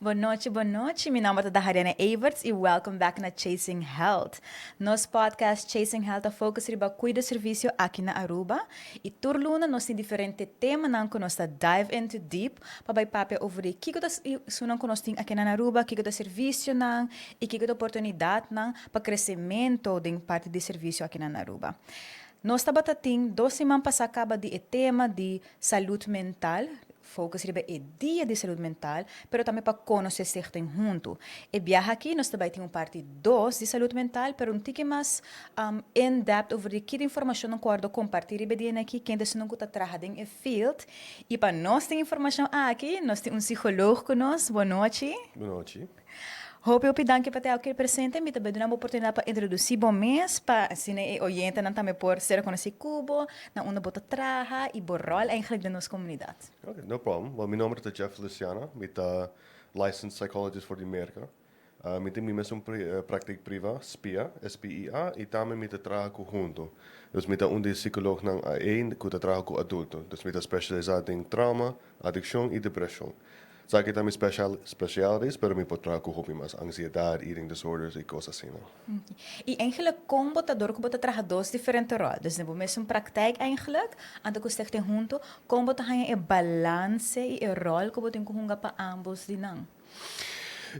Bon nochi, bon nochi. Mi nomber ta Dahariana Everts y welcome back na Chasing Health. Nos podcast Chasing Health ta focus riba cuido servicio aki na Aruba y tur luna nos tin diferente temanan cu nos ta dive into deep pa bay papia over di kico ta esunnan cu nos tin aki na Aruba, kico ta servicionan y kico ta oportunidadnan pa crecemento den parti di servicio aki na Aruba. Nos tabata tin dos siman pasa caba di e tema di salud mental, focus riba e dia di salud mental, pero tambe pa conoce Stichting Hunto. E biaha aki nos ta bay tin un parti dos di salud mental, pero un tiki mas in depth over di ki informacionnan cu wordo comparti riba e dianan aki, kende esunnan cu ta traha den e field. Y pa nos tin informacion aki, nos tin un psicoloog cu nos. Bon nochi. Bon nochi. Hopi hopi danki pa ta aki presente. Mi ta bay duna bo oportunidad pa introduci bo mes pa asina e oyentenan tambe por ser conoci cu bo, na unda bo ta traha y bo rol eigenlijk den nos comunidad. Ok, no problem. Well, mi nomber ta Jeff Feliciana. Mi ta licensed psychologist for di Merca. Mi tin mi mesun praktijk priva, SPIA, S-P-I-A, y tambe mi ta traha cu Hunto. Dus mi ta un di e psicoloognan ei cu ta traha cu adulto. Dus mi ta specialisa den trauma, adiccion y depresion. Esaki ta mi special specialities, pero mi por traha cu hopi mas, ansiedad, eating disorders y cos asina. Y eigenlijk con bo ta door cu bo ta traha dos diferente rol, dus den bo mesun praktijk eigenlijk, anto cu Stichting Hunto, con bo ta haña e balance y e rol cu bo tin cu hunga pa ambos di nan?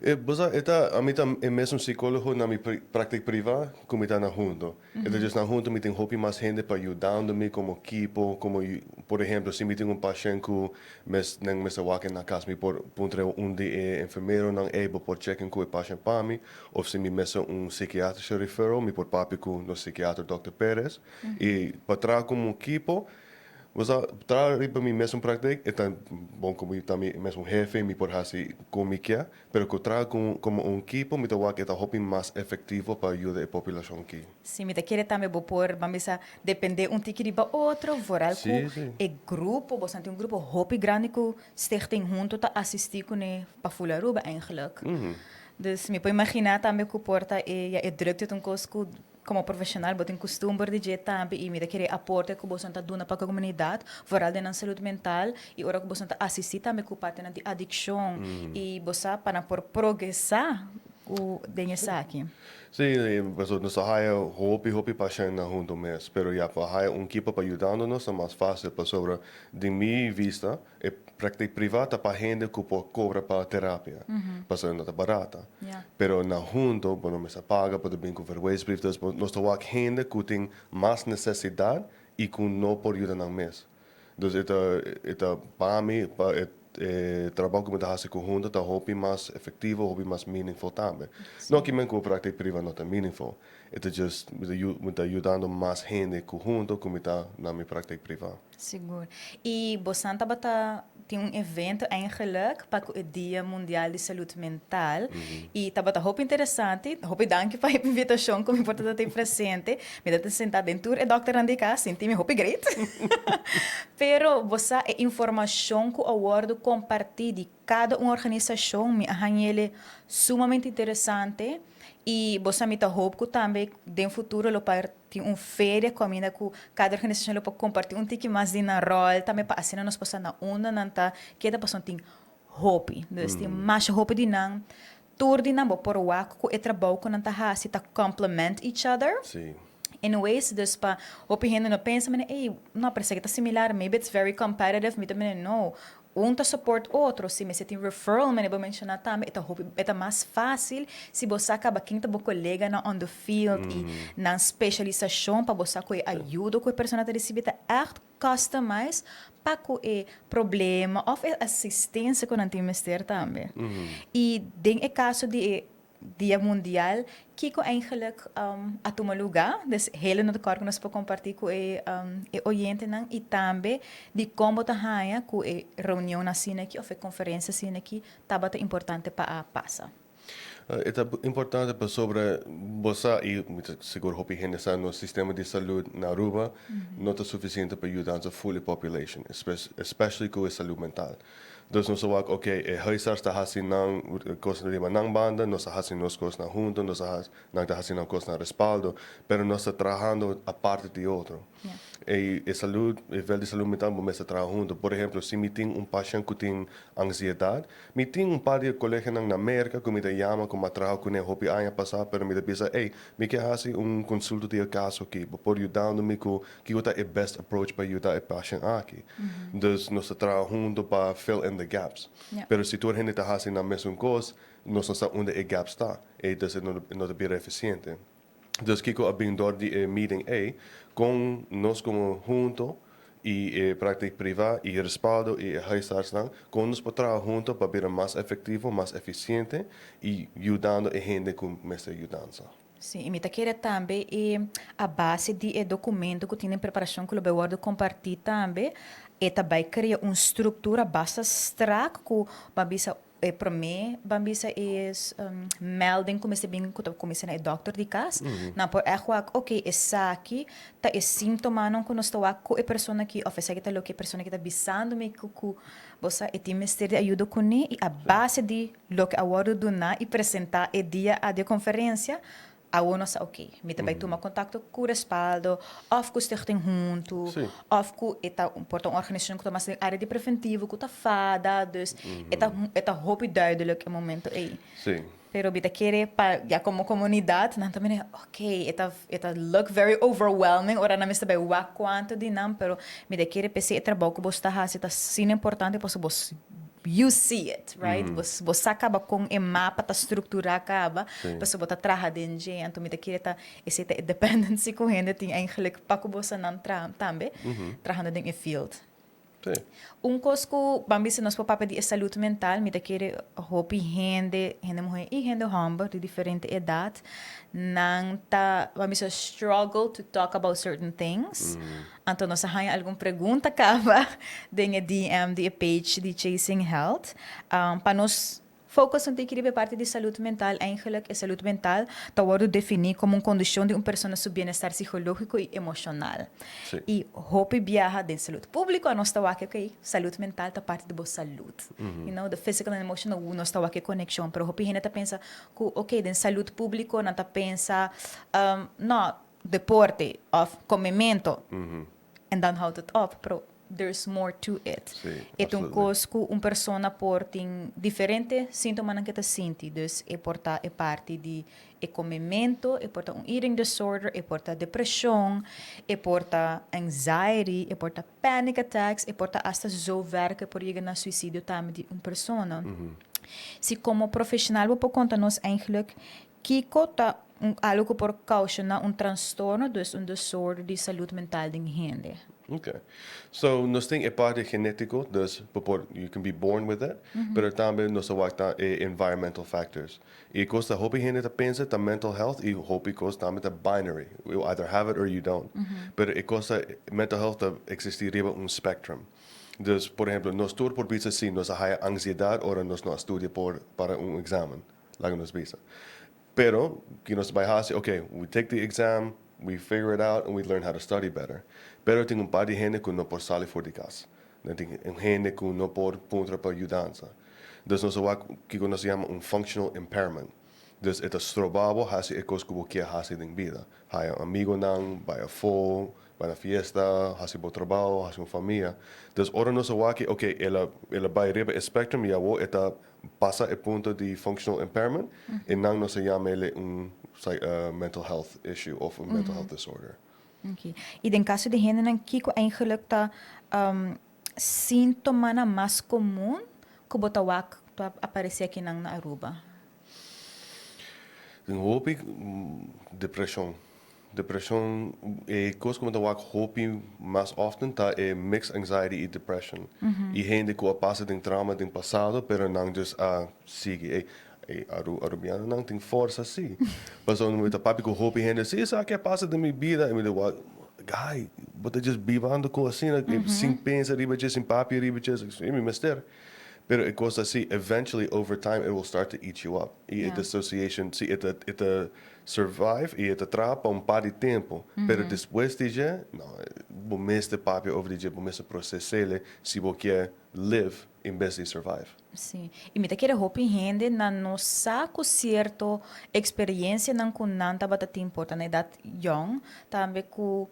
E bo sa, e ta, ami ta e mesun psicologo na mi praktijk priva cu mi ta na Hunto. E ta just na Hunto mi tin hopi mas hende pa yudando mi como ekipo, como por ehemplo si mi tin un pashent cu mes nan mester wak na cas mi por puntra un di e enfermeronan, ey bo por checken cu e pashent pa mi, of si mi mester un psikiatrische referral mi por papia cu nos psikiater Dòkter Perez. Y pa traha como ekipo. Bo sa, traha riba mi mesun praktijk, e ta bon ku mi ta mi mesun hefe, mi por hasi ku mi ke, pero ku traha komo un ekipo mi ta wak e ta hopi mas efektivo pa yuda e populashon aki. Sí, mi ta kere tambe bo por, ban bisa, dependé un tiki riba otro, vooral ku e grupo, boso tin un grupo hopi grandi ku Stichting Hunto ta asistí kuné pa ful Aruba eigenlijk. Dus mi por imaginá tambe ku por ta e, ya e drukte ta un kos ku Como profesional bo tin custumber di dje tambe y mi ta kere aporte cu boso ta duna pa comunidad, vooral den nan salud mental y ora cu boso ta asisti tambe cu partenan di adiccion y bo sa pa nan por progresa cu den esaki. Sí, pasobra nos ta haya hopi hopi pashentnan hunto mes, pero ya pa haya un kipo pa yudando nos ta mas facil pasobra di mi vista E praktik priva ta pa hende ku por kobra pa terapia, pasobra no ta barata. Pero na hunto bo no mester paga, bo ta bin ku verwijsbrief, dus nos ta wak hende ku tin mas nesesidat i ku no por yuda nan mes. Dus e ta e ta pa mi pa e e trabou ku mi ta hasi ku hunto ta hopi mas efektivo, hopi mas meaningful tambe. No kimen ku praktik priva no ta meaningful, e ta just mi ta yudando mas hende ku hunto ku mi ta na mi praktik priva. Sigur. Y bosan tabata tin un evento eigenlijk pa cu e Dia Mundial di Salud Mental y tabata hopi interesante. Hopi danki pa e invitacion cu mi por tabata tin presente. Mi tabata senta den tur e dokternan di cas, sinti mi hopi great. Pero bo sa e informacion cu a wordo comparti di cada un organisacion mi a hañ'ele sumamente interesante y bo sa mi ta hoop cu tambe den futuro lo por Tin un feria ku aminda ku kada organisashon lo por kompartí un tiki mas di nan ròl tambe pa asina nos por sa na unda nan ta keda pasobra tin hopi. Dus tin masha hopi di nan. Tur di nan bo por wak ku e trabou ku nan ta hasi ta complement each other in ways. Dus pa hopi hende no pensa manera ey no pero esaki ta similar maybe it's very competitive mi ta mira no. Un ta support otro, si mester tin referral manera bo menciona tambe e ta hopi e ta mas facil si bo sa caba ken ta bo coleganan on the field y nan specialisacion pa bo sa cu e ayudo cu e persona ta ricibi ta echt customized pa cu e problema of e asistencia cu nan tin mester tambe. Y den e caso di e Dia Mundial, kiko eigenlijk a tuma lugá? Dus hele no ta kòrda ku nos por kompartí ku e e oyentenan i tambe dikon bo ta haña ku e reunionnan asina aki òf e konferensia asina aki tabata importante pa a pasa. E ta importante pasobra bo sa y mi ta sigur hopi hende sa nos sistema di salud na Aruba no ta suficiente pa yudansa full e population, especially cu e salud mental. Dus nos a wak, ok, e huisarts ta haci nan cos riba nan banda, nos ta haci nos cosnan hunto, nos ta haci, nan ta haci nan cosnan respaldo, pero nos ta trahando aparte di otro. E e salud, e veld di salud mental bo mester traha hunto. Por ehemplo, si mi tin un pashent cu tin ansiedad, mi tin un par di coleganan na Merca cu mi ta yama cu mi a traha cune hopi aña pasa, pero mi ta bisa, "Ey, mi ke haci un consulta di e caso aki, bo por yudando mi cu kico ta e best approach pa yuda e pashent aki?" Dus nos ta traha hunto pa fill in the gaps. Pero si tur hende ta haci nan mesun cos, nos no sa unda e gaps ta, y dus e no ta bira eficiente. Dus kiko a bin door di e meeting ey, con nos como hunto y e praktijk priva y e respaldo y e huisartsnan, con nos por traha hunto pa bira mas efectivo, mas eficiente y yudando e hende cu mester yudansa. Sí, y mi ta kere tambe e a base di e documento cu tin den preparacion cu lo bay wordo comparti tambe, e ta bay crea un structura basta strak cu bo a bisa E promé ban bisa e melding ku mester bin ku ta kuminsá na e dòkter di kas. Nan por ègt wak, oke, esaki ta e síntomanan ku nos ta wak ku e persona aki òf esaki ta loke e persona aki ta bisando mi ku ku bo sa e tin mester di ayuda kuné i a base di loke a wòrdu duná i presentá e dia a di e konferensia, Awor nos sa ok, mi ta bai tuma kontakto ku Respaldo òf ku Stichting Huntu òf ku e ta por ta un organisashon ku ta mas den área di preventivo ku ta fada, dus e ta hopi duidelijk e momento ei. Pero mi ta kere pa ya komo komunidat nan ta mira ok e ta look very overwhelming ora nan mester bai wak kuantu di nan, pero mi ta kere p'esei e trabou ku bos ta hasi ta asina importante pasobra bos you see it, right? Bo sa kaba kon e mapa ta strukturá kaba, pasobra bo ta traha den dje. Anto mi ta kere ta esei ta e dependency ku hende tin eigenlijk pa ku bosonan traha tambe, trahando den e field. Un kos ku ban bisa nos por papia di e salud mental, mi ta kere hopi hende, hende muhé i hende hòmber di diferente edat, nan ta ban bisa struggle to talk about certain things. Anto nos a haña algun pregunta kaba den e DM di e page di Chasing Health. Pa nos focus un tiki riba e parti di salud mental, eigenlijk e salud mental ta wòrdu definí komo un kondishon di un persona su bienestar psikológiko i emoshonal. I hopi biaha den salud públiko nos ta wak oké, salud mental ta parti di bo salud. The physical and emotional, nos ta wak e konekshon, pero hopi hende ta pensa ku oké, den salud públiko nan ta pensa, no, deporte of comemento en dan houdt het op, pero there's more to it. E ta un cos cu un persona por tin diferente sintomanan cu e ta sinti, dus e por ta e parti di e comemento, e por ta un eating disorder, e por ta depresion, e por ta anxiety, e por ta panic attacks, e por ta hasta zover cu e por yega na suicidio tambe di un persona. Si como profesional bo por conta nos eigenlijk kiko ta algo ku por kaushoná un trastorno, dus un disorder di salud mental den hende? Okay. So, nos tin e parti genétiko, dus bo por, you can be born with it, pero tambe nos ta wak ta e environmental factors. I kos ta hopi hende ta pensa ta mental health i hopi kos tambe ta binary. You either have it or you don't. Pero e kos ta mental health ta eksistí riba un spectrum. Dus, por ehemplo, nos tur por bisa si nos a haya ansiedat ora nos no a studia por para un examen. Laga nos bisa. Pero, ki nos bai hasi, okay, we take the exam, we figure it out, and we learn how to study better. Pero tin un par di hende ku no por sali for di kas. Dan tin un hende ku no por puntra pa yudansa. Dus nos a wak kiko nos yama un functional impairment. Dus e ta stroba bo hasi e kos ku bo kier hasi den bida. Haya amigonan, bai afó, bai na fiesta, hasi bo trabou, hasi un famia. Dus ora nos a wak, okay, el a bai riba e spectrum i awor e ta pasa e punto di functional impairment i nan nos a yama ele un mental health issue of un mental health disorder. Okay. I den kaso di hendenan, kiko eigenlijk ta síntomanan mas komun ku bo ta wak ta aparesé akinan na Aruba? Den hopi depreshon. Depreshon, e kos ku mi ta wak hopi mas often ta e mixed anxiety i depression. I hende ku a pasa den trauma den pasado, pero nan dus a sigui. E Arubianonan tin forsa si. Pasobra mi ta papia ku hopi hende, "Si, esaki a pasa den mi bida." I mi di, "Well, guy, bo ta just bibando ku asina, sin pensa riba dje, sin papia riba dje." Si, mi mester. Pero e cos asina, eventually over time it will start to eat you up. Y e dissociation, si e ta survive y e ta traha pa un par di tempo. Pero despues di dje, no, bo mester papia over di dje, bo mester proces'e si bo kier live en bes di survive. Si. Y mi ta kere hopi hende nan no sa cu cierto experiencia nan cu nan tabata tin por ta na edad young, tambe cu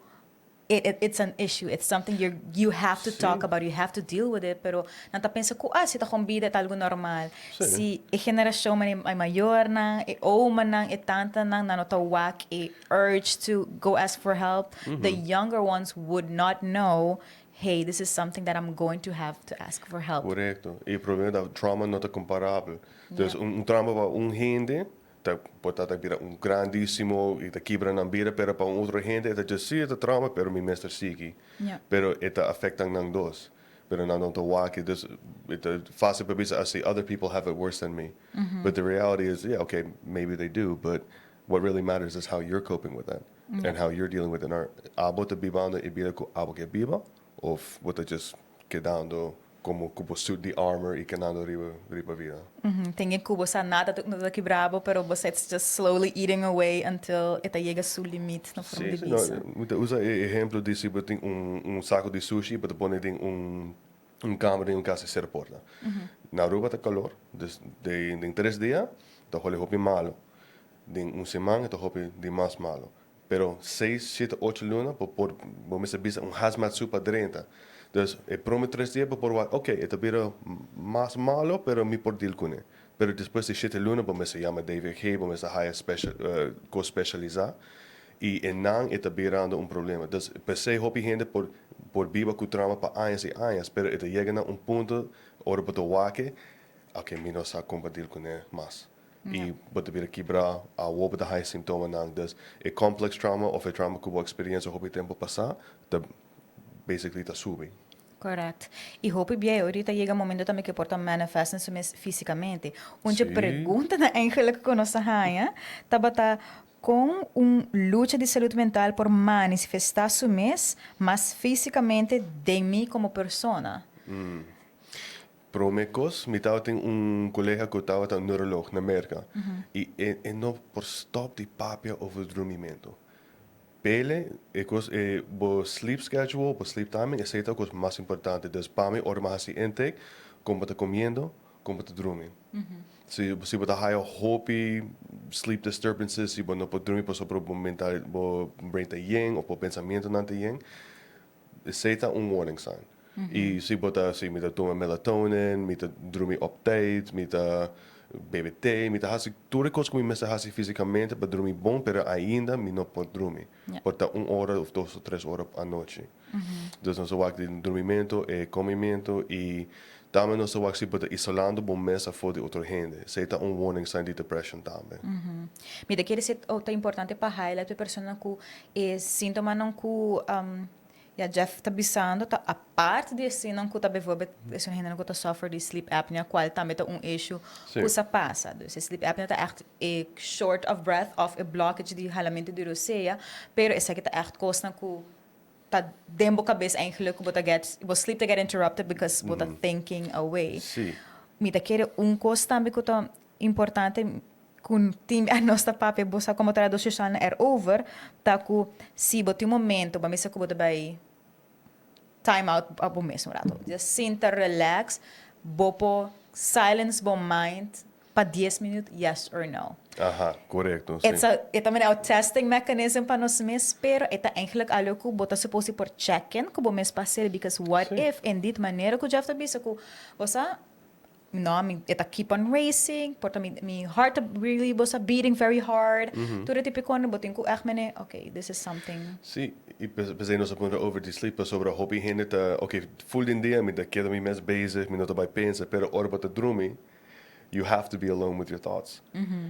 it's an issue, it's something you have to talk about, you have to deal with it, pero nan ta pensa cu, ah, si ta gewoon bida, ta algo normal. Si e generacion e mayor nan, e oma nan, e tanta nan, nan no ta wak e urge to go ask for help, the younger ones would not know, "Hey, this is something that I'm going to have to ask for help." Correcto. Y e problema ta trauma no ta comparabel. Anto, un trauma pa un hende, ta por ta bira un grandisimo y ta kibra nan bida, pero pa un otro hende ta just si ta trauma, pero mi mester sigui. Pero e ta afecta nan dos. Pero nan no ta wak, dus ta facil pa bisa asina, "Other people have it worse than me." But the reality is, yeah, okay, maybe they do, but what really matters is how you're coping with that and how you're dealing with it. Abo ta bibando e bida cu abo kier biba, of bo ta just kedando como cu suit di armor y canando riba riba bida. Tin cu bo sa nada no ta kibra bo, pero bo it's just slowly eating away until e ta yega su limite na forma di bisa. No, usa e ehempel di si bo tin un saco di sushi, bo ta pone den un camber den un cas y cera porta. Na Aruba ta calor, dus den 3 dia ta hole hopi malo. Den un siman ta hopi di mas malo. Pero 6, 7, 8 luna, por bo mester bisa un hazmat suit pa drenta. Dus e prome 3 dia por wak, ok, e ta bira mas malo, pero mi por deal cu ne. Pero despues di 7 luna, bo mester yama DVG, bo mester haya special, cos specialisa. Y einan e ta birando un problema. Dus p'esey hopi hende por biba cu trauma pa aña y aña, pero e ta yega na un punto, ora bo ta wak, ok, mi no sa con deal cu ne mas. Y bo ta bira kibra, awo bo ta haya sintoma nan. Dus e complex trauma of e trauma cu bo experiencia hopi tempo pasa, ta basically ta subi. Correct. Y hopi bien, ahorita yega un momento tambe cu por ta manifest su mes fisicamente. Un pregunta na eigenlijk cu nos haya, tabata con un lucha di salud mental por manifesta su mes mas fisicamente den mi como persona. Prome cos, mi tabatin un colega cu tabata un neuroloog na Merca. Y e no por stop di papia over drumimento. P'e, e cos e bo sleep schedule, bo sleep timing, esey ta e cos mas importante. Dus pa mi, ora mi hasi intake, con bo ta comiendo, con bo ta drumi. Si bo ta haya hopi sleep disturbances, si bo no por drumi pasobra bo mental, bo brain ta yen, of bo pensamento nan ta yen, esey ta un warning sign. Y si bo ta, si mi ta tuma melatonin, mi ta drumi op tijd, mi ta bebe te, mi ta hasi tur cos cu mi mester hasi fisicamente pa drumi bon, pero ainda mi no por drumi. Por ta un ora of 2 of 3 ora anochi. Dus nos wak di drumimento e comimento y tambe nos wak si bo ta isolando bo mes for di otro hende. Esey ta un warning sign di depression tambe. Mi ta kere ta importante pa highlight e persona cu e sintoma nan cu ja, Jeff ta bisando ta aparte di asina cu ta bijvoorbeeld e hende cu ta suffer di sleep apnea, cual tambe ta un issue cu sa pasa. Dus sleep apnea ta echt e short of breath of a blockage di halamento di rosea, pero esaki ta echt cos cu ta den bo cabes eigenlijk bo ta get bo sleep ta get interrupted because bo ta thinking away. Mi ta kere un cos tambe cu ta importante cu tin a nos ta papia bo sa como trahador social na erover ta cu si bo tin un momento ba misa cu bo ta bay time out pa bo mes un rato. Just sinta, relax, bo por silence bo mind pa 10 minuut, yes or no? Aha, correcto. E tambe un testing mechanism pa nos mes, pero e ta eigenlijk algo cu bo ta supposed por check-in cu bo mes pa haci, because what if indeed manera cu Jeff ta bisa cu bo sa no, mi e ta keep on racing, por ta mi heart really was beating very hard. Tur e tipo cu bo tin cu echt mene, okay, this is something. Si, y p'esey nos a puntra over di sleep, sobre hopi hende ta, okay, full den dia mi ta keda mi mes bezig, mi no ta bay pensa, pero ora bo ta drumi, you have to be alone with your thoughts.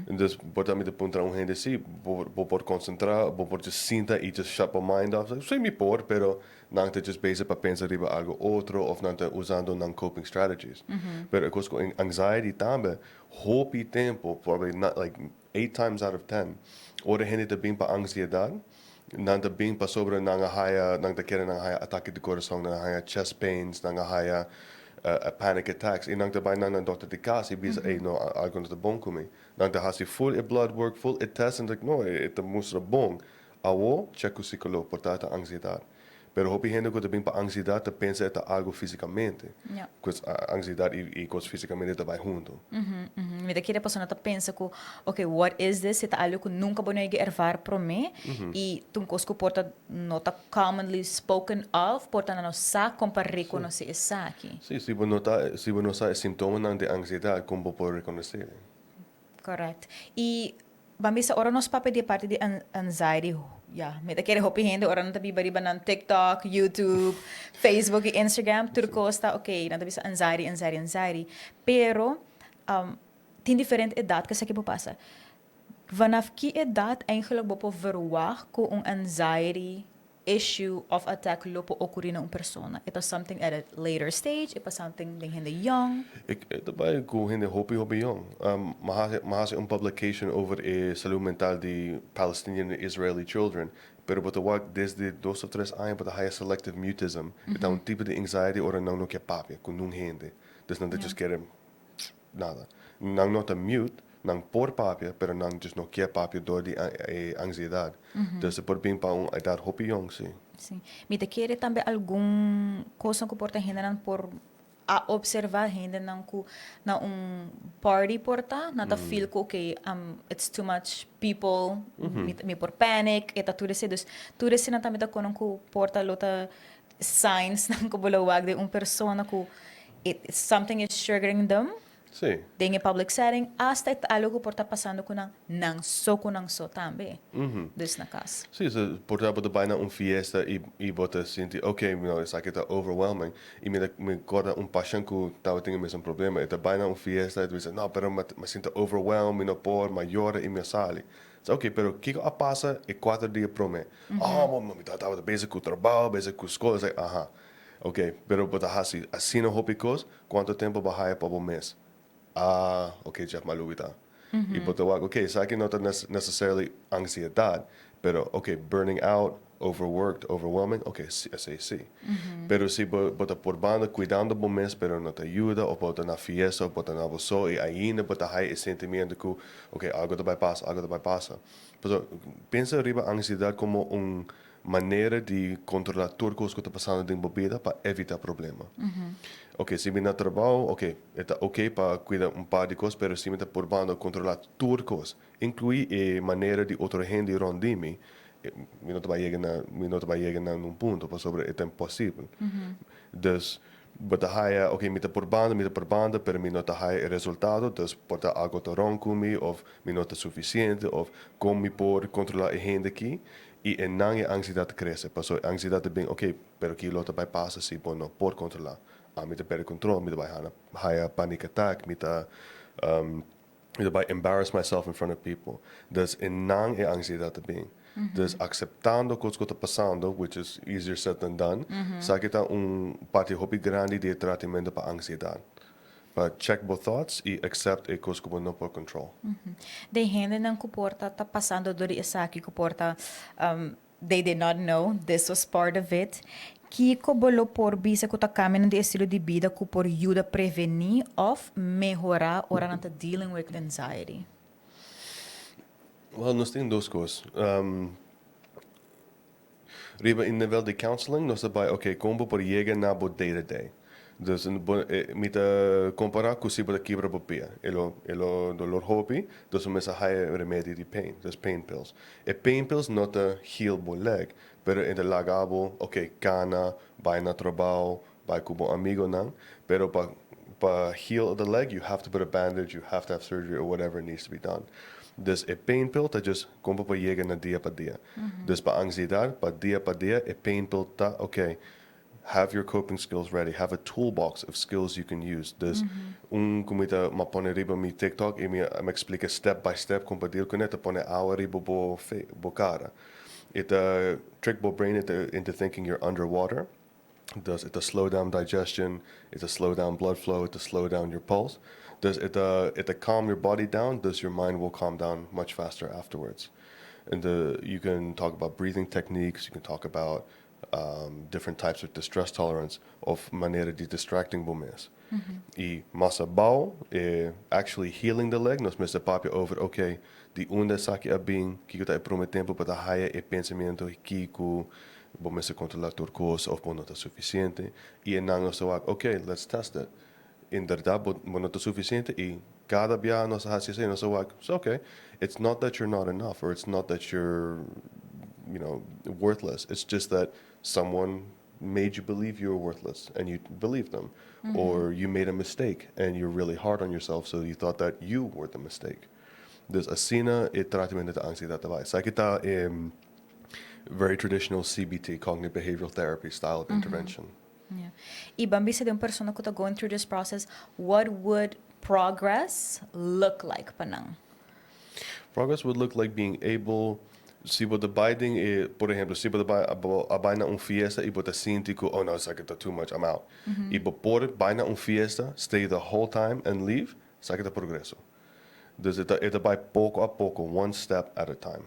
Dus bo ta mi ta puntra un hende si, bo por concentra, bo por just sinta y just shut your mind off. Si mi por, pero nan ta just bezig pa pensa riba algo otro of nan ta usando nan coping strategies. Pero e cos cu anxiety tambe, hopi tempo, probably not like 8 times out of 10, ora hende ta bin pa ansiedad, nan ta bin pasobra nan a haya, nan ta kere nan haya atake di curason, nan haya chest pains, nan haya Panic attacks, i nan ta bai na dokter di kas i bisa: "Hey, no, algo no ta bon ku mi." Nan ta hasi full e blood work, full e test, en no, e ta mustra bon. Awo, check ku psikólogo, por ta ansiedat. Pero hopi hende ku ta bin pa ansiedat ta pensa ta algo físikamente. Pues ansiedat i kos físikamente ta bai huntu. Mi ta kere persona ta pensa ku, "Okay, what is this?" Ta algo ku nunka bo no a ervaar promé i ta un kos ku por ta no ta commonly spoken of, por ta no sa kon pa rekonosé esaki. Si, si bo no sa sintomanan di ansiedat, kon bo por rekonosé? Correct. I ban bisa, ora nos papia di parti di anxiety, ja, mi ta kere hopi hende ora nan ta biba riba nan TikTok, YouTube, Facebook i Instagram, tur kos ta, okay, nan ta bisa anxiety, anxiety, anxiety. Pero tin diferente edat ku esaki por pasa. Vanaf ki edat eigenlijk bo por verwacht ku un anxiety issue of attack lo por okurí na un persona? E ta something at a later stage? E ta something den hende young? Ik daarbij ku hende hopi hopi jong. M'a hasi un publication over e salú mental di Palestinian and Israeli children. Pero bo ta wak desde 2 òf 3 aña bo ta haya selective mutism. Ta un tipo di anxiety ora nan no ke papia ku ningun hende. Dus nan just kere nada. Nan no ta mute, nan por papia, pero nan just no ke papia dor di e ansiedat. Dus por bin pa un edat hopi jong, si. Si. Mi ta kere tambe algun kos ku por ta hende nan por a observá, hende nan ku na un party por ta, nan ta feel ku, okay, it's too much people, mi por panic, e ta tur esei. Dus tur esei nan tambe ta kono ku por ta lo ta signs nan ku bo lo wak di un persona ku something is triggering them den a public setting, hasta e algo ku por ta pasando ku nan nan so, ku nan so tambe. Dus na kas. Si, so, por ehèmpel, bo bai na un fiesta i bo ta sinti, okay, esaki ta overwhelming. I mi kòrda un pashènt ku tabatin e mesun problema. E ta bai na un fiesta i bisa: "No, pero mi sinti overwhelmed, mi no por," m'a yora i mi a sali. So, okay, pero kiko a pasa e 4 dia promé? "Oh, mi tabata bezig ku trabou, bezig ku skol." Like, aha. Okay, pero bo ta hasi asina hopi kos, kuantu tempu bo a haya pa bo mes? "Ah, okay, Jeff, m'a lubidá." I bo ta wak, okay, esaki no ta necessarily ansiedat, pero okay, burning out, overworked, overwhelming, okay, si, si. Pero si bo ta por banda kuidando bo mes, pero no ta yuda, òf bo ta na fiesta, òf bo ta na bo so, i ainda bo ta haya e sentimentu ku, okay, algo ta bai pasa, algo ta bai pasa. Pero pensa riba ansiedat komo un manera di kontrolá tur kos ku ta pasando den bo bida pa evitá problema. Ok, si mi na trabou, ok, ta ok pa kuida un par di kos, pero si mi ta purbando kontrolá tur kos, inkluí e manera di otro hende rònt di mi, mi no ta bai yega na un punto, pasobra ta imposibel. Dus, bo ta haya, ok, mi ta purbando, pero mi no ta haya e resultado, dus por ta algo ta wrong ku mi, òf mi no ta sufisiente, òf kon mi por kontrolá e hende aki, i einan e ansiedat ta krese. Paso ansiedat ta bin, ok, pero kiko lo ta bai pasa si bo no por kontrolá? Ah, mi ta pèrdè kontrol, mi ta bai haya panic attack, mi ta bai embarrass myself in front of people. Dus einan e ansiedat ta bin. Dus akseptando kos ku ta pasando, which is easier said than done, esaki ta un parti hopi grandi di tratamentu pa ansiedat. Pa check bo thoughts i accept e kos ku bo no por control. De hende nan ku por ta pasando dor di esaki, ku por ta they did not know this was part of it. Kiko bo lo por bisa ku ta kambio di estilo di bida ku por yuda prevení òf mehorá ora nan ta dealing with anxiety? Well, nos tin dos kos. Riba e nivel di counseling, nos ta bai, okay, kon bo por yega na bo day to day. Dus mi ta kompará ku si bo ta kibra bo pia. E lo doló hopi, dus bo mester haya remedi di pain, dus pain pills. E pain pills no ta heal bo leg, pero e ta laga bo, okay, kana, bai na trabou, bai ku bo amigunan, pero pa heal the leg, you have to put a bandage, you have to have surgery or whatever needs to be done. Dus e pain pill ta just kon pa yega na dia pa dia. Dus pa ansiedat, pa dia pa dia, e pain pill ta, okay, have your coping skills ready, have a toolbox of skills you can use. Dus un ku mi ta m'a pone riba mi TikTok i mi ekspliká step by step kon pa deal kuné, ta pone awa riba bo kara. It trick bo brain into thinking you're underwater. Dus it slow down digestion, it slow down blood flow, it slow down your pulse. Dus it calm your body down, dus your mind will calm down much faster afterwards. And you can talk about breathing techniques, you can talk about Different types of distress tolerance of manera di distracting bo mes. Y mas abou, actually healing the leg, nos mester papia over, ok, di unda esaki a bin, kiko ta e prome tempo pa ta haya e pensamento kiko bo mester controla tur cos of bo no ta suficiente. Y nan nos ta wak, ok, let's test it. Inderdaad, bo no ta suficiente y cada biaha nos a haci esey, nos a wak, so okay, it's not that you're not enough or it's not that you're worthless. It's just that someone made you believe you were worthless and you believed them. Or you made a mistake and you're really hard on yourself, so you thought that you were the mistake. Dus asina e tratamento di ansiedad ta bay. Esaki ta very traditional CBT, cognitive behavioral therapy style of intervention. Yeah. Y ban bisa di un persona cu ta going through this process, what would progress look like pa nan? Progress would look like being able, si bo ta bay den e, por ehempel, si bo ta bay a bay na un fiesta y bo ta sinti cu, "Oh no, esaki ta too much, I'm out." Y bo por bay na un fiesta, stay the whole time and leave, esaki ta progreso. Dus e ta bay poco a poco, one step at a time.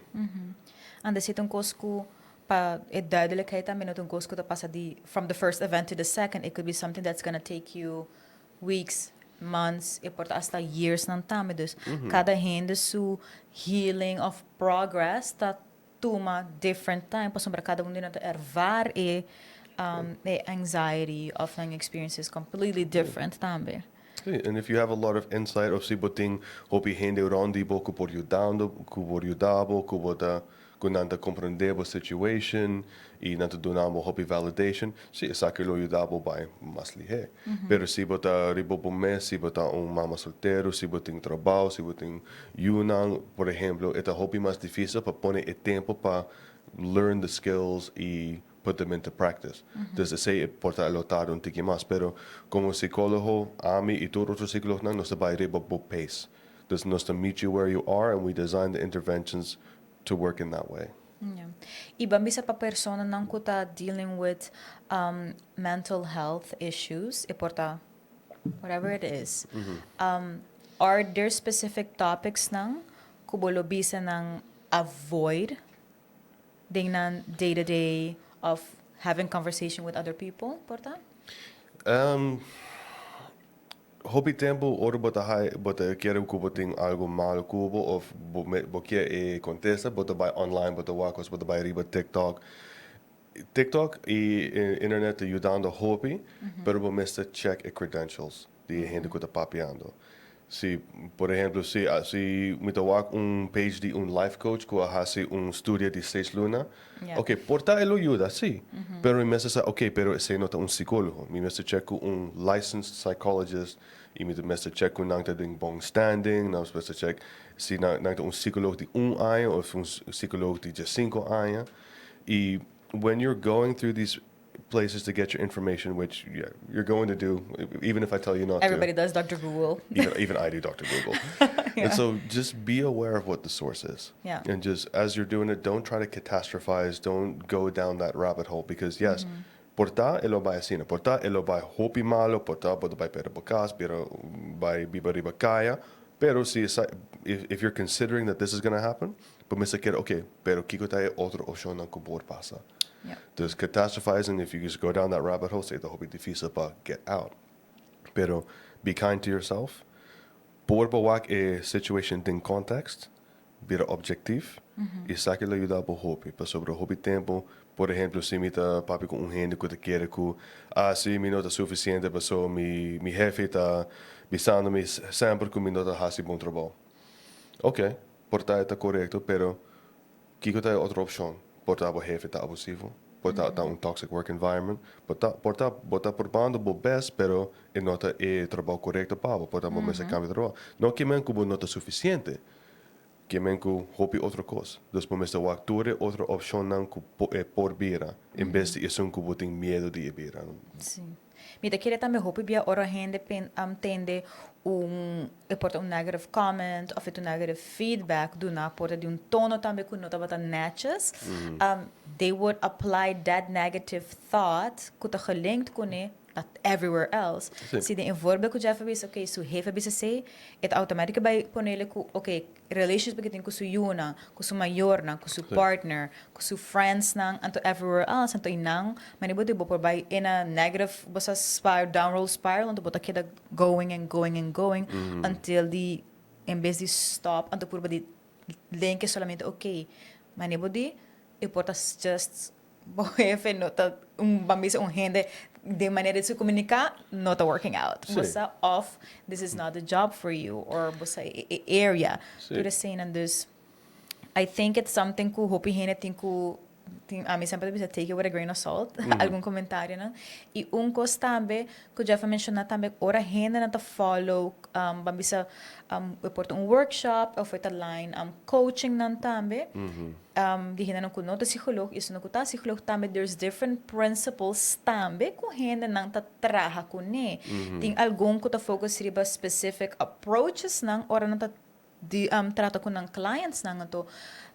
And esey ta un cos cu pa e duidelijkheid tambe, no un cos cu ta pasa di from the first event to the second. It could be something that's gonna take you weeks, months, y por hasta years nan tambe. Dus cada hende su healing of progress ta tuma different time, pasobra cada un di nan ta ervaar e anxiety of nan experiences completely different tambe. Si, and if you have a lot of insight of si bo tin hopi hende rond di bo cu por yudando, cu por yuda bo, cu bo ta cu nan ta comprende bo situation y nan ta duna bo hopi validation, si, esaki lo yuda bo bay mas lihe. Pero si bo ta riba bo mes, si bo ta un mama soltero, si bo tin trabou, si bo tin yiunan, por ehempel, e ta hopi mas dificil pa pone e tempo pa learn the skills y put them into practice. Dus esey por ta lo tarda un tiki mas, pero como psicologo, ami y tur otro psicologonan, nos ta bay riba bo pace. Dus nos ta meet you where you are and we design the interventions to work in that way. Yeah. Y ban bisa pa personanan cu ta dealing with mental health issues, e por ta whatever it is. Are there specific topics nan cu bo lo bisa nan avoid den nan day to day of having conversation with other people, por ta? Hopi tempo ora bo ta hay bo ta kere cu bo tin algo malo cu bo of bo kier e contesta, bo ta bay online, bo ta wak, bo ta bay riba TikTok. TikTok y internet ta yudando hopi, pero bo mester check e credentials di hende cu ta papiando. Si, por ehempel, si mi ta wak un page di un life coach cu a haci un studio di 6 luna, ok, por ta e lo yuda, si. Pero mi mester sa, ok, pero esey no ta un psicologo. Mi mester check cu un licensed psychologist y mi mester check cu nan ta den bon standing, nan mester check si nan ta un psicologo di un aña of un psicologo di just 5 aña. Y when you're going through these places to get your information, which, yeah, you're going to do, even if I tell you not Everybody to. Does Dr. Google. Even I do Dr. Google. And so just be aware of what the source is. And just as you're doing it, don't try to catastrophize, don't go down that rabbit hole because, yes, por ta e lo bay asina, por ta e lo bay hopi malo, por ta bo ta bay perde bo cas, pero bay biba riba caya. Pero si if you're considering that this is going to happen, bo mester kere, okay, pero kiko ta e otro opcion cu por pasa? Dus catastrophizing, if you just go down that rabbit hole, esey ta hopi dificil pa get out. Pero be kind to yourself. Por wak e situation den context, bira objectief, y esaki lo yuda bo hopi. Pasobra hopi tempo, por ehempel, si mi ta papia cu un hende cu ta kere cu, ah, si mi no ta suficiente, paso mi hefe ta bisando mi semper cu mi no ta haci bon trabou. Ok, por ta ta corecto, pero kiko ta otro opcion? Por ta bo hefe ta abusivo, por ta ta un toxic work environment, por ta bo ta probando bo best, pero e no ta e trabou corecto pa bo, por ta bo mester cambia trabou. No kiermen cu bo no ta suficiente, kiermen cu hopi otro cos. Dus bo mester wak tur e otro opcionnan cu por bira, en bes di esun cu bo tin miedo di e bira. Si. Mi ta kere tambe hopi bia ora hende tende un e por ta un negative comment of un negative feedback duna por ta di un tono tambe cu no tabata netjes. They would apply that negative thought cu ta gelinkt cu ne. Ta everywhere else. Si den e voorbeeld ku Jeff a bisa, okay, su hefe a bisa esei, e ta automatic bai ponele ku, okay, relationship ku e tin ku su yunan, ku su mayornan, ku su partner, ku su friendsnan, anto everywhere else, anto einan manera bo di bo por bai in a negative, bo sa spiral, downroll spiral, anto bo ta keda going and going and going until di en bes di stop anto purba di lenke solamente, okay, manera bo di e por ta just bo hefe no ta un ban bisa un hende den manera di su comunica no ta working out. Bo sa of this is not the job for you or bo sa e area. Tur eseinan dus I think it's something ku hopi hende tin ku tin ami semper ta bisa take it with a grain of salt algun comentarionan. Y un cos tambe ku Jeff a menciona tambe ora hendenan ta follow ban bisa e por ta un workshop of e ta line coachingnan tambe. Di hendenan ku no ta psicoloog i esunnan ku ta psicoloog tambe there's different principles tambe ku hendenan ta traha kuné. Tin algun ku ta focus riba specific approachesnan ora nan ta di trata ku nan clientsnan anto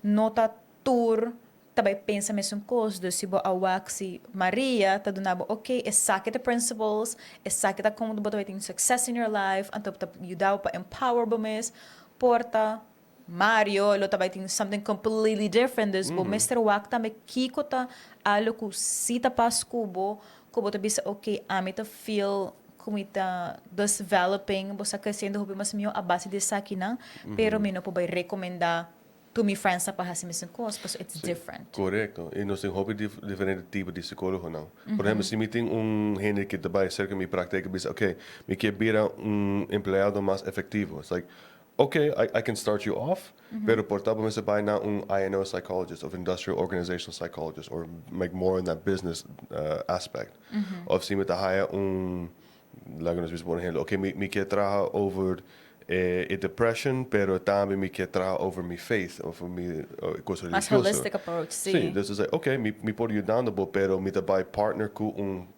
no ta tur ta bai pensa mesun kos. Dus si bo a wak si Maria ta duna bo ok esaki ta principles, esaki ta kon bo ta bai tin success in your life anto ta yuda bo pa empower bo mes por ta Mario lo ta bai tin something completely different, dus bo mester wak tambe kiko ta algo ku si ta pas ku bo, ku bo ta bisa ok ami ta feel ku mi ta developing, bo sa creciendo hopi mas mihó a base di esakinan, pero mi no por bai recomenda tur mi friendsnan pa hasi mesun kos pasobra it's different. Korekto, i nos tin hopi diferente tipo di psikólogonan. Por ehempel, si mi tin un hende ku ta bai serka mi praktijk i bisa ok mi ke bira un empleado mas efektivo, it's like Ok, I can start you off, pero por ta bo mester bai na un INO psychologist of industrial organizational psychologist or like more in that business aspect. Of si mi ta haya un, laga nos bisa por ehemplo, ok mi kier traha over e depression pero tambe mi kier traha over mi faith of mi cos Mas religioso. holistic approach, si. Si, dus it's like ok mi por yudando bo pero mi ta bai partner cu un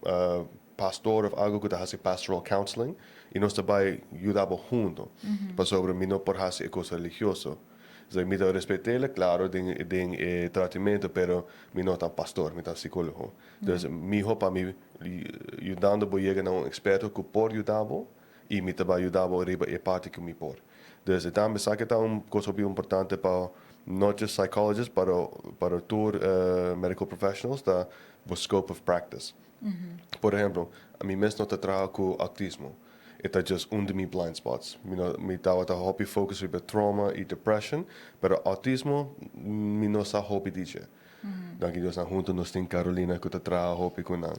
pastor of algo cu ta haci pastoral counseling y nos ta bay yuda bo hunto pasobra mi no por haci e cos religioso. So mi ta respetele claro den den e tratimento pero mi no ta pastor, mi ta psicologo. Dus miho pa mi yudando bo yega na un experto cu por yuda bo y mi ta bay yuda bo riba e parti cu mi por. Dus e tambe sa ke ta un cos hopi importante pa not just psychologists pero pero tur medical professionals ta bo scope of practice. Por ehemplo, ami mes no ta traha ku autismo. E ta just un di mi blind spots. Mi no, mi tabata hopi focus riba trauma i depression, pero autismo mi no sa hopi di dje. Danki Dios nan hunto nos tin Carolina ku ta traha hopi ku nan.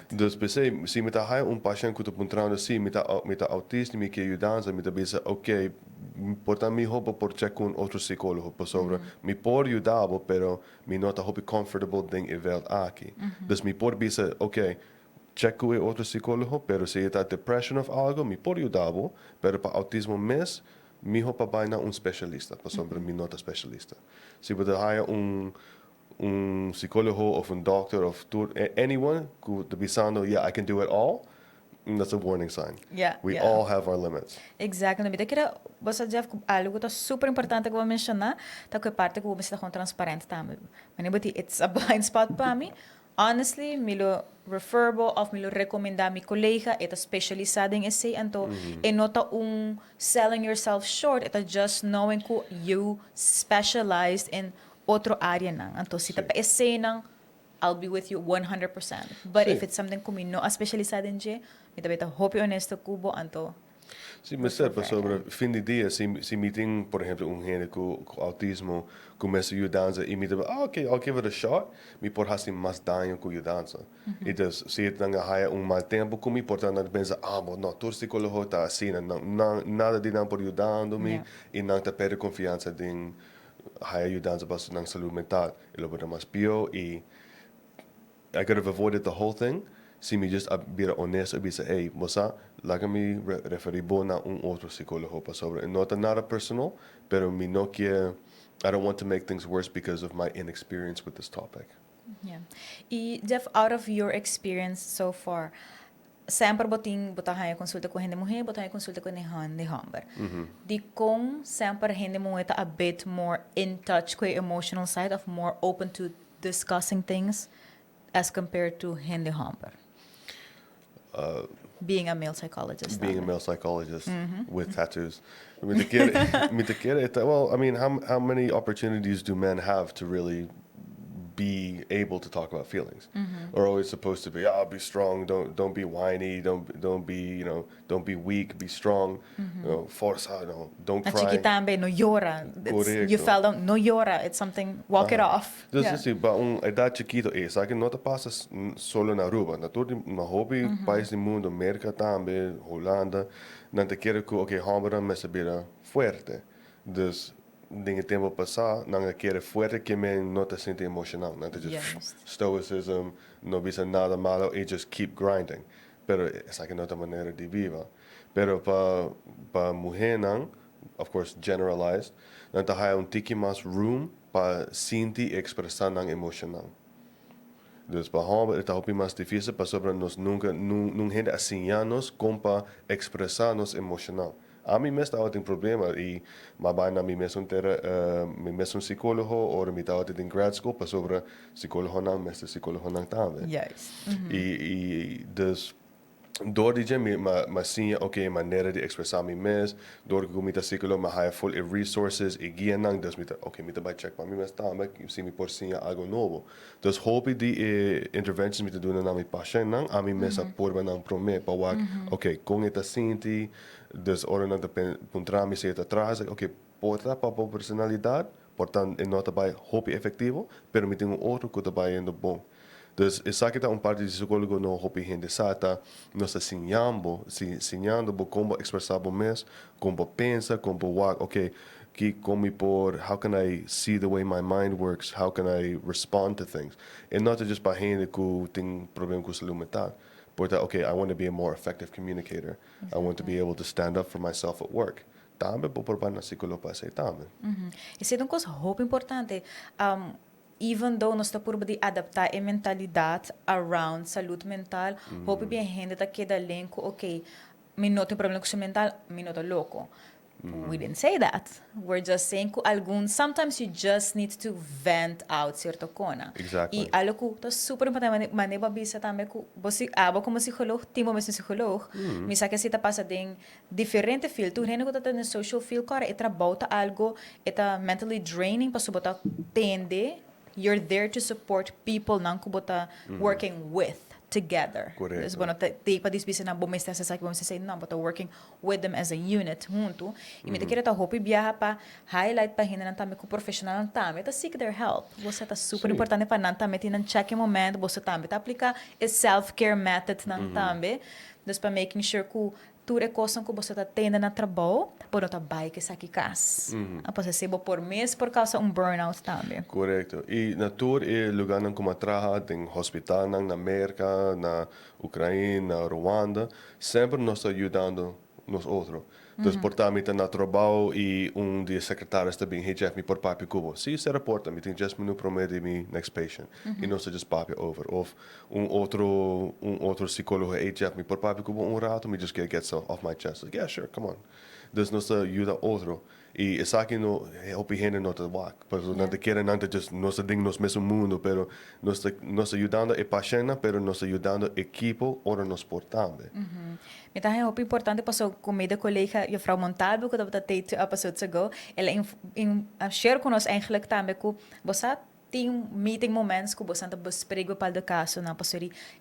Dus p'esei si mi ta haya un pashent ku ta puntrando si mi ta mi ta autista i mi ke yudansa, mi ta bisa ok, por ta miho bo por check ku un otro psicologo pasobra mi por yuda bo pero Mi no ta hopi comfortable den e veld aki. Dus mi por bisa, ok, check cu e otro psicologo, pero si e ta depression of algo, mi por yuda bo, pero pa autismo mes, miho pa bay na un specialista, pasobra mi no ta specialista. Si bo ta haya un un psicologo of un doctor of tur anyone cu ta bisando, yeah, I can do it all, that's a warning sign. We all have our limits. Exactly. Mi ta kere bo sa Jeff ku algo ku ta super importante ku bo a menshoná ta ku e parti ku bo mester ta gewoon transparente tambe. Manera bo di it's a blind spot pa mi, honestly mi lo refer bo òf mi lo rekomendá mi kolega, e ta spesialisá den esei anto e no ta un selling yourself short, e ta just knowing ku you specialized in otro áreanan. Anto si ta pa eseinan I'll be with you 100%. But if it's something ku mi no a specialisa den dje, mi ta bay ta hopi honesto ku bo, anto Sí, mester, pasobra fin di dia si si mi tin por ehemplo un hende ku ku autismo ku mester yudansa i mi ta ah ok I'll give it a shot, mi por hasi mas daño ku yudansa. I dus si e nan a haya un mal tempo ku mi por ta nan ta pensa ah bo no tur psicologo ta asina, nan nan nada di nan por yudando mi i nan ta perde konfiansa den haya yudansa pa nan salud mental. E lo por ta mas pio i I could have avoided the whole thing si mi just a bira honesto i bisa, ey, bo sa, laga mi referi bo na un otro psicologo pasobra e no ta nada personal, pero mi no kier, I don't want to make things worse because of my inexperience with this topic. Yeah. I Jeff, out of your experience so far, Semper bo tin, bo ta haña konsulta ku hende muhé, bo ta haña konsulta ku hende hòmber. Dikon semper hende muhé ta a bit more in touch ku e emotional side of more open to discussing things as compared to hende hòmber? Being a male psychologist. Being a male psychologist with tattoos. Mi ta kere, well, I mean, how many opportunities do men have to really be able to talk about feelings? Or always supposed to be, "Oh, be strong, don't be whiny, don't be, you know, don't be weak, be strong, forsa, no, don't A cry." Chikito tambe, no yora. You Corecto. fell down, no yora. It's something, walk it off. Dus asina, pa un edad chikito, sabi no ta pasa solo na Aruba, na tur na hopi pais di mundo, Merca tambe, Hulanda, nan ta kere cu, ok, homber mester bira fuerte. Dus den tempo pasa, nan a kere fuerte kiermen no ta sinti emocional, nan ta just stoicism, no bisa nada malo y just keep grinding. Pero esaki no ta manera di biba. Pero pa muher nan, of course generalized, nan ta haya un tiki mas room pa sinti y expresa nan emocional. Dus pa homber ta hopi mas dificil pasobra nos nunca nun hende a siña nos con pa expresa nos emocional. Ami mes tabatin problema y m'a bay na mi mes mi mes un psicologo ora mi tabata den grad school pasobra psicologonan mester psicologonan tambe. Y dus door di mi m'a siña, ok, manera di expresa mi mes, door cu mi ta psicologo, m'a haya full e resources y guianan, dus mi ta, ok, mi ta bay check pa mi mes tambe si mi por siña algo nobo. Dus hopi di e interventions mi ta duna na mi patiëntnan, ami mes a purba nan prome pa wak, ok, con e ta sinti, dus ora nan ta puntra mi si e ta tras, ok, por ta pa bo personalidad, por ta e no ta bay hopi efectivo, pero mi tin un otro cu ta bayendo bon. Dus esaki ta un parti di psicologo no hopi hende sa ta nos ta siñando, siñando bo con bo expresa bo mes, con bo pensa, con bo wak, ok, ki con mi por, how can I see the way my mind works, how can I respond to things? And not just pa hende cu tin problema cu salud mental. Por ta, okay, I want to be a more effective communicator. I want to be able to stand up for myself at work. Tambe bo por bay na psicologo pa esey tambe. Esey ta un cos hopi importante. Even though nos ta purba di adapta e mentalidad around salud mental, hopi bien hende ta keda len cu, ok, mi no tin problema cu salud mental, mi no ta loco. We didn't say that. We're just saying cu algun, sometimes you just need to vent out cierto cosnan. Y algo cu ta super importante, mane bo a bisa tambe cu bo si, abo como psicologo, tin bo mes un psicologo, mi sa cu esey ta pasa den diferente field. Tur hende cu ta den social field, cora, e trabou ta algo, e ta mentally draining, pasobra bo ta tende, you're there to support people nan cu bo ta working with together. Corecto. Dus bo no ta te pa bisa nan bo mester haci esaki, bo mester haci, no, bo ta working with them as a unit hunto. Y mi ta kere ta hopi biaha pa highlight pa hendenan tambe cu profesionalnan tambe ta seek their help. Bo ta super importante pa nan tambe tin nan checking moment, bo tambe ta aplica e self-care method nan tambe. Dus pa making sure cu tur e cosnan cu bo ta tende na trabou, bo no ta bay cu esaki cas. Mm -hmm. Bo por mes por causa un burnout tambe. Corecto. Y na tur e lugarnan cu m'a traha, den hospitalnan na Merca, na Ucrania, na Rwanda, semper nos ta yudando nos otro. Dus por ta mi ta na trabou y un di secretario ta bin, "Hey Jeff, mi por papia cu bo?" "Si, cera porta, mi tin just minuut prome di mi next patient." Y nos ta just papia over. Of un otro psicologo, "Hey Jeff, mi por papia cu bo un rato? Mi just get stuff off my chest." Like, "Yeah, sure, come on." Dus nos ta yuda otro. Y esaki no, hopi hende no ta wak. Pasobra nan ta kere nan ta just nos ta den nos mes mundo, pero nos ta yudando e patiënt, pero nos ta yudando ekipo ora nos por tambe. Mi ta hopi importante paso cu mi collega juffrouw Montalvo cu tabata tey 2 episodes ago, el a in share cu nos eigenlijk tambe cu bo tin meeting moments cu bo ta bespreek bepaalde casonan paso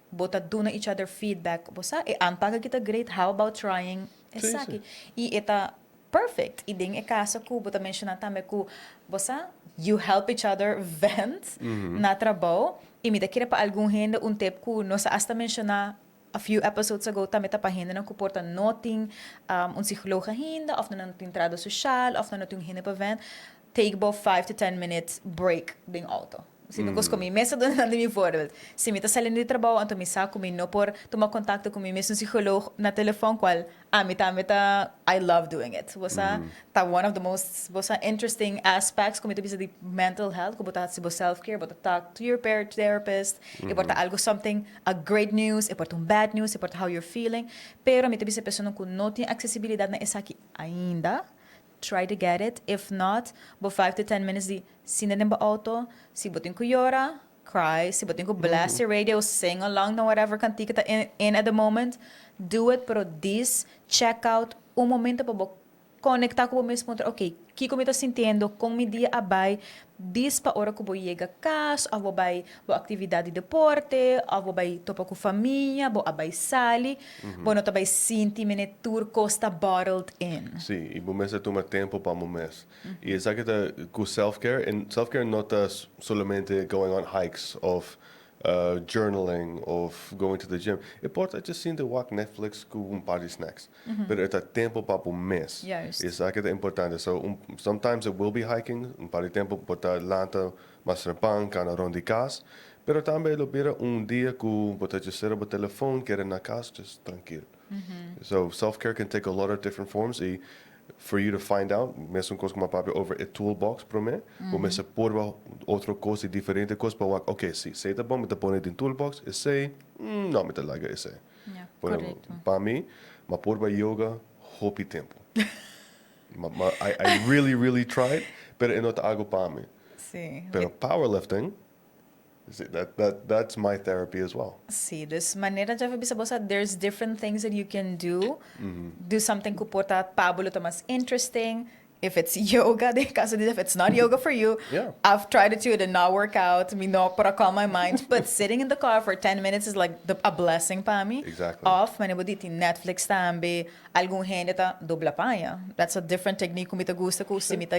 bo ta duna each other feedback. Bo sa e aanpak aki ta great, how about trying esaki? Y e ta perfect. Y den e caso cu bo ta menciona tambe cu bo you help each other vent na trabou. Y mi ta kere pa algun hende un tip cu nos hasta menciona a few episodes ago tambe ta pa hendenan cu por ta no tin un psicologo ainda, of no tin trahado social, of no tin hende pa vent, take about 5 to 10 minutes break den auto. Si no cu mi mes duna mi voorbeeld. Si mi ta saliendo di trabou, anto mi sa cu mi no por tuma contacto cu mi mes psicologo na telefon, cual ami tambe ta I love doing it. Bo ta one of the most, bo interesting aspects cu mi ta bisa di mental health, cu bo ta haci bo self-care, bo ta talk to your parent therapist, e por ta algo something a great news, e por ta un bad news, e por ta how you're feeling, pero mi ta bisa persona cu no tin accesibilidad na esaki ainda, try to get it. If not, bo 5 to 10 minutes di sinta den bo auto, si bo tin cu yora, Cry, si bo tin cu blast the radio, sing along na whatever cantica ta in at the moment, do it, pero this check out un momento pa bo conecta cu bo mes, puntra, "Ok, kico mi ta sintiendo? Con mi dia a bay?" Dis pa ora cu bo yega cas, of bo bay bo actividad di deporte, of bo bay topa cu famia, bo a bay sali, bo no ta bay sinti mene tur cos ta bottled in. Si, y bo mester tuma tempo pa bo mes. Y esaki ta cu self-care, y self-care no ta solamente going on hikes of journaling of going to the gym. E por ta just sinta wak Netflix cu un par di snacks. Pero e ta tempo pa bo mes. Esaki ta importante. So sometimes it will be hiking, un par di tempo por ta lanta mas trempan, cana rond di cas. Pero tambe lo bira un dia cu bo ta just sera bo telefon, keda na cas, just trankil. So self-care can take a lot of different forms y for you to find out, mesun cos cu m'a papia over e toolbox prome, bo mester purba otro cos y diferente cos pa wak, ok, si, esey ta bon, mi ta pone den toolbox, esey, no, mi ta laga esey. Por ehempel, pa mi, m'a purba yoga hopi tempo. Ma, I really, really tried, pero e no ta algo pa mi. Pero powerlifting, see, that's my therapy as well. Si, dus manera ya bisa bo, there's different things that you can do. Do something cu por ta pa bo ta mas interesting. If it's yoga, den caso di if it's not yoga for you, I've tried it too, it did not work out. Mi no por calm my mind. But sitting in the car for 10 minutes is like a blessing pa mi. Of, manera bo di, tin Netflix tambe, algun hende ta dobla paña. That's a different technique cu mi ta gusta cu si mi ta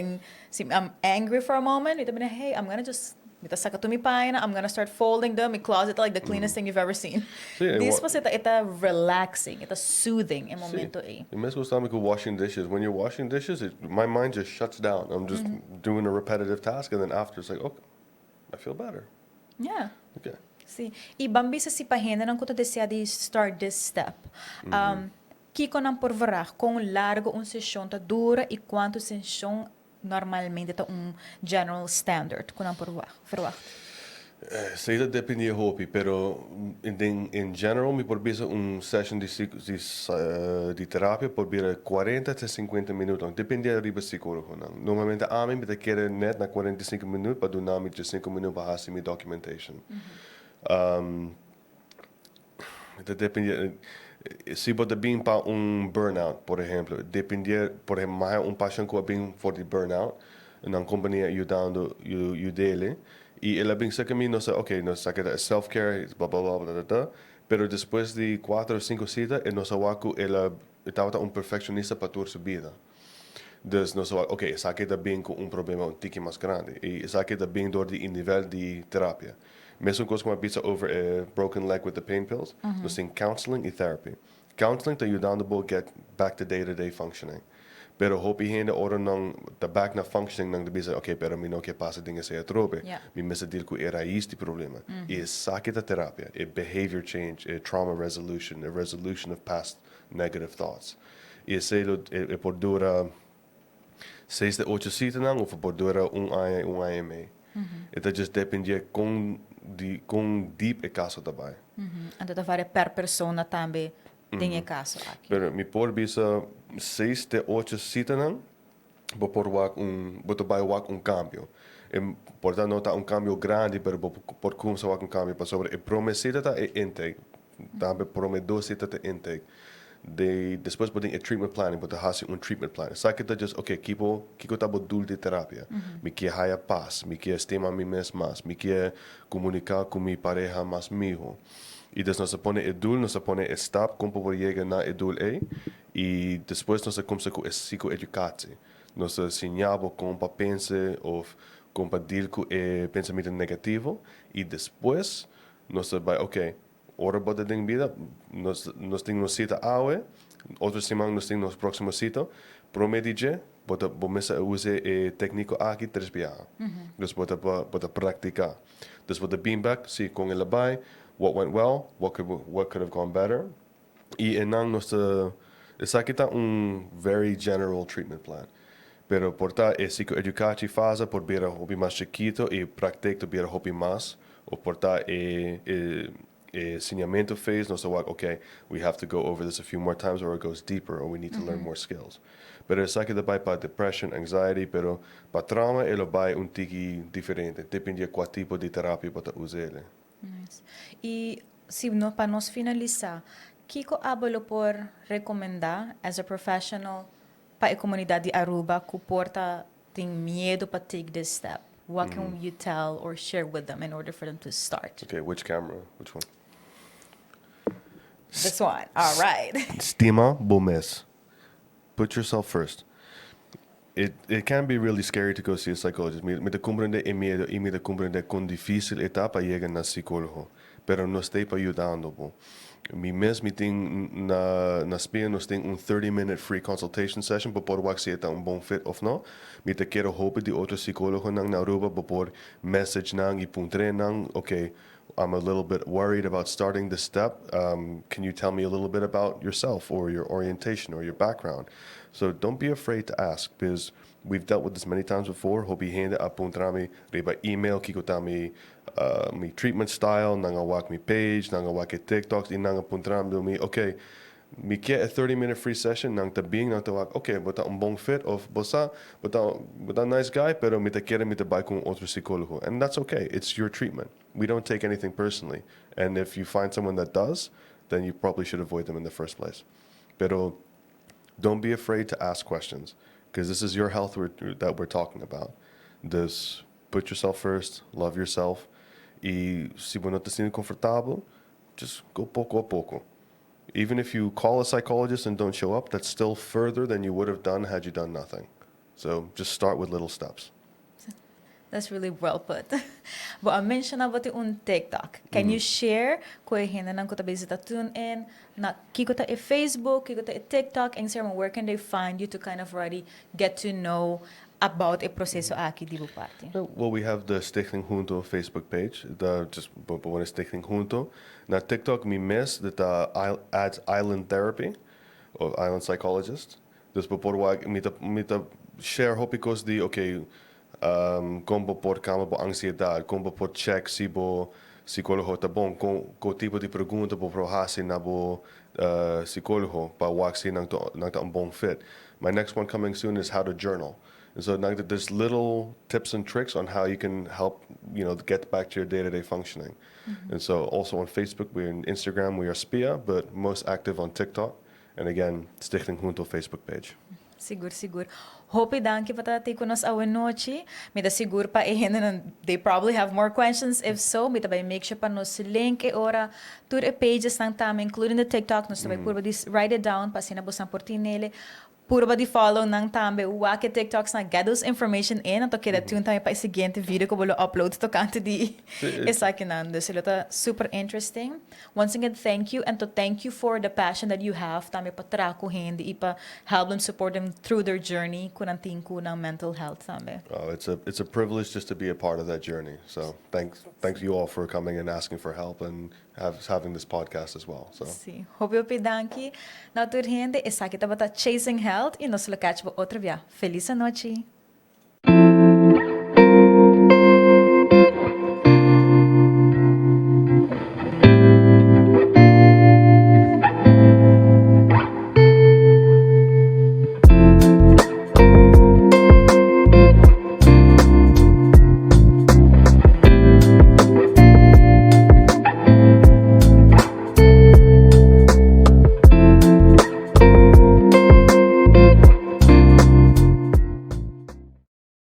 si I'm angry for a moment, mi ta bini, "Hey, I'm gonna just," mi ta saca tur mi paña, I'm gonna start folding them. Mi closet like the cleanest thing you've ever seen. This was it, relaxing, it's soothing e momento ey. E mes cos cu washing dishes. When you're washing dishes, my mind just shuts down. I'm just doing a repetitive task, and then after it's like, "Okay, I feel better." Okay. Si. Y ban bisa si pa hendenan cu ta desea di start this step. Kico nan por verwacht? Con largo un sesion ta dura y cuanto sesion normalmente ta un general standard cu nan por verwacht? Esey ta depende hopi, pero in general mi por bisa un session di terapia por bira 40 te 50 minuut. Depende riba psicologo nan. Normalmente ami mi ta kere net na 45 minuut pa duna mi 5 minuut pa haci mi documentation. Ta depende si bo ta bin pa un burnout, por ehempel, depende, por ehempel, mas un patient cu a bin for di burnout, na compania yudando yudele y el a bin sa mi nos, ok, nos sa cu self-care, bla bla bla bla bla, pero despues di cuater of cinco cita, e nos a wak cu el a tabata un perfeccionista pa tur su bida. Dus nos a wak, ok, esaki ta bin cu un problema un tiki mas grandi. Y esaki ta bin door di nivel di terapia. Mesun cos cu bisa over a broken leg with the pain pills, nos tin counseling y therapy. Counseling ta yudando bo get back to day-to-day functioning. Pero hopi hende ora nan ta back na functioning, nan ta bisa, "Ok, pero mi no kier pasa den esey atrobe. Mi mester deal cu e raiz di problema." Y esaki ta terapia, e behavior change, e trauma resolution, e resolution of past negative thoughts. Y esey e por dura 6 te 8 cita nan, of por dura un aña, un aña y mei. E ta just depende con deep e caso ta bay. Anto ta varia per persona tambe den e caso aki. Pero mi por bisa 6 te 8 cita nan, bo ta bay wak un cambio. E por ta no ta un cambio grandi, pero bo por cuminsa wak un cambio pasobra e prome cita ta e intake. Tambe prome dos cita ta intake. Despues bo tin e treatment planning, bo ta haci un treatment plan. Esaki ta just, ok, kico ta bo doel di terapia? Mi kier haya paz, mi kier stima mi mes mas, mi kier comunica cu mi pareha mas miho. Y dus nos ta pone e doel, nos ta pone e stap con pa yega na e doel ey. Y despues nos ta cuminsa cu e psycho-educatie. Nos ta siña bo con pa pensa of con pa deal cu e pensamento negativo. Y despues nos ta bay, ok, ora bo ta den bida, nos tin nos cita awe, otro siman nos tin nos proximo cita, prome di dje, bo mester usa e tecnica aki tres biaha. Dus bo ta practica. Dus bo ta bin back, si con el a bay, what went well, what could have gone better. Y einan nos ta, esaki ta un very general treatment plan. Pero por ta e psycho-educatie fase por bira hopi mas chikito y praktijk ta bira hopi mas. Of por ta e E siñamento phase, nos ta wak, "Okay, we have to go over this a few more times or it goes deeper or we need to learn more skills." Pero esaki ta bay pa depression, anxiety, pero pa trauma e lo bay un tiki diferente, depende cua tipo di terapia bo ta usa. Nice. Y si no, pa nos finalisa, kico abo lo por recomenda as a professional pa e comunidad di Aruba cu por ta tin miedo pa take this step? What can you tell or share with them in order for them to start? Okay, which camera? Which one? This one. All right. Stima bo mes. Put yourself first. It can be really scary to go see a psychologist. Mi ta comprende e miedo y mi ta comprende con dificil e ta pa yega na psicologo. Pero nos t'ey pa yuda bo. Mi mes mi tin na SPIA, nos tin un 30-minute free consultation session pa por wak si ta un bon fit of no. Mi ta kere hopi di otro psicologonan na Aruba pa por message nan y puntra nan, "Okay, I'm a little bit worried about starting this step. Can you tell me a little bit about yourself or your orientation or your background?" So don't be afraid to ask because we've dealt with this many times before. Hopi hende a puntra mi riba email kiko ta mi treatment style, nan a wak mi page, nan a wak e TikToks y nan a puntra mi, "Okay, mi kier a 30-minute free session." Nan ta bin, nan ta wak, "Okay, bo ta un bon fit," of "Bo ta nice guy, pero mi ta kere mi ta bay cu otro psicologo." And that's okay. It's your treatment. We don't take anything personally. And if you find someone that does, then you probably should avoid them in the first place. Pero don't be afraid to ask questions because this is your health that we're talking about. This put yourself first, love yourself. Y si bo no ta sinti comfortabel, just go poco a poco. Even if you call a psychologist and don't show up, that's still further than you would have done had you done nothing. So just start with little steps. That's really well put. But I mentioned about un TikTok. Can you share cu e hendenan cu ta bezig tune in na kiko ta e Facebook, kiko ta e TikTok, Instagram, where can they find you to kind of already get to know about e proceso aki di parti? Well, we have the Stichting Hunto Facebook page, the just pone Stichting Hunto. Na TikTok mi mes ta @islandtherapy of island psychologist. Dus bo por wak mi ta share hopi cos di, okay, con bo por calma bo ansiedad, con bo por check si bo psicologo ta bon, con tipo di pregunta bo por hasi na bo psicologo pa wak si nan ta un bon fit. My next one coming soon is how to journal. And so now there's little tips and tricks on how you can help get back to your day-to-day functioning. And so also on Facebook, we're in Instagram, we are SPIA, but most active on TikTok. And again, Stichting Hunto Facebook page. Sigur, sigur. Hopi danki pa ta cu nos awe nochi. Mi ta sigur pa e hende, they probably have more questions. If so, mi ta bay make sure pa nos link e ora tur e pages nan tambe, including the TikTok. Nos ta bay purba di write it down pa asina boso por tinele. Purba di follow nan tambe. Wak e TikToks na get those information in. Anto keda tune tambe pa e siguiente video cu bo lo upload tocante di esaki nan. Dus e ta super interesting. Once again, thank you. And to thank you for the passion that you have tambe pa traha cu hende y pa help them, support them through their journey cu nan tin cu nan mental health tambe. Oh, it's a privilege just to be a part of that journey. So thanks you all for coming and asking for help and having this podcast as well. So. Si. Hopi hopi danki. Na tur hende, esaki tabata Chasing Health y nos lo catch otro dia. Feliz nochi.